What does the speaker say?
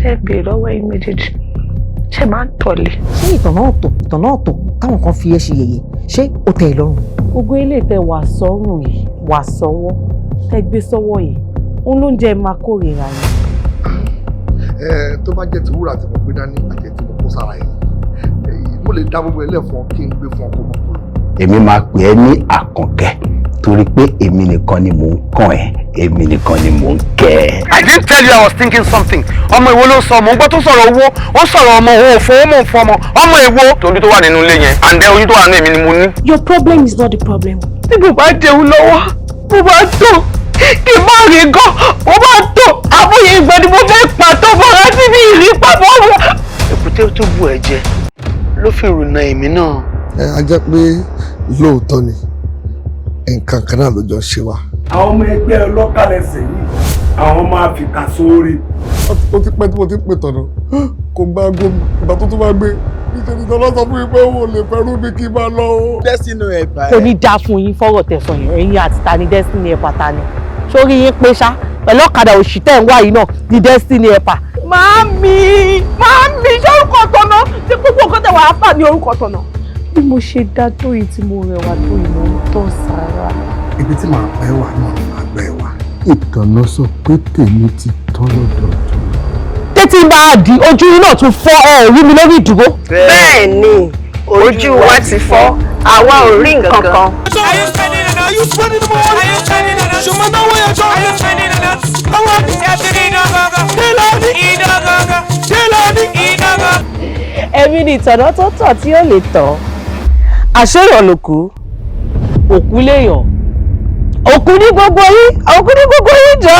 Jẹ́ béèrè lọ́wọ́ ẹ̀yin méjèèjì, ṣé máa ń tọ̀lé? Ṣé ìtàn náà tò, ìtàn náà tò táwọn kan fi ẹ́ ṣe yẹ̀yẹ́, ṣé ó tẹ́ ẹ lọ́rùn? Gbogbo ilé tẹ wà sọ́rùn yìí, wà sọ́wọ́ tẹ gbé sọ́wọ́ yìí, òun ló ń jẹ́ máa kórìíra yìí. Ẹ tó bá jẹ́ ti wúrà tí mo gbé dání àti tí mo kó sára yìí, mo lè dá gbogbo ẹ lẹ́fọ̀ọ́ kí n gbé fún ọkọ̀ mọ́ kúrò. Èmi máa pè ẹ́ ní Àkànkẹ́ torí pé èmi nìkan ni mò ń kàn ẹ́, èmi nìkan ni mò ń kẹ́ ẹ́. I didn't tell you I was thinking something. Ọmọ ìwo ló sọ, mò ń gbọ́ tó sọ̀rọ̀ owó, ó sọ̀rọ̀ ọmọ òun ò fowó, mò ń fọmọ. Ọmọ ìwo. Torí tó wà nínú ilé yẹn, àǹdẹ oyún tó wà nínú èmi ni mo ní. Your problem is not the problem. Tí mo bá jẹun lọ́wọ́, mo máa tó kí n má rí gan, mo máa tó àbúyẹ. Ìgbà ni mo fẹ́ pàtó bọ́ra síbi ìrí pàmò wọn. Èkúté tó bù ẹ jẹ ló fi rùnà èmi náà. Ẹ a jẹ́ pé lóòótọ́ ni nǹkan kan náà ló jọ ṣe wá. Àwọn ọmọ ẹgbẹ́ ọlọ́kàlẹ̀sẹ̀ yìí, àwọn máa fìkà sóore. Ó ti pẹ́ tí mo ti ń pè tọ̀nà, kò gbá aago mi. Ìgbà tó tún bá gbé níṣẹ́ ni tọ́lá sọ fún mi pé òun ò lè fẹ́ rú mi kí n máa lọ o. Destiny helper. Kò ní dá fún yín fọ́rọ̀ tẹ̀sán yẹn. Ẹ̀yin àti ta ni destiny helper? Ta ni sórí yín pé ṣá pẹ̀lú ọ̀kadà òṣì tẹ̀ ń wá yìí náà ni destiny helper? Màámi, màámi, ṣé orúkọ tọ̀nà tí gbogbo nǹkan tẹ̀ wàá fà ní orúkọ tọ̀nà? Bí mo ṣe dá tó yìí, tí mo rẹwà tó yìí, mo ń tọ̀ sára. Ibi tí màá pẹ́ wà náà ni màá gbẹ́ wà. Ìtànà sọ pé tèmi ti tán lọ́dọ̀ tó. Tètè máa di ojú yín náà tún fọ́ ẹ rí mi lórí ìdúró. Bẹ́ẹ̀ ni, ojú wa ti fọ́, àwa ò rí nǹkan kan. Are you spending enough? Are you spending the money? Are you spending enough? Are you spending enough? Èmi ni ìtọ̀nà tó tọ̀ tí ó lè tọ̀. Àṣeyàn lòkú, òkú léèyàn, òkú ní gbogbo yín, òkú ní gbogbo yín jọ.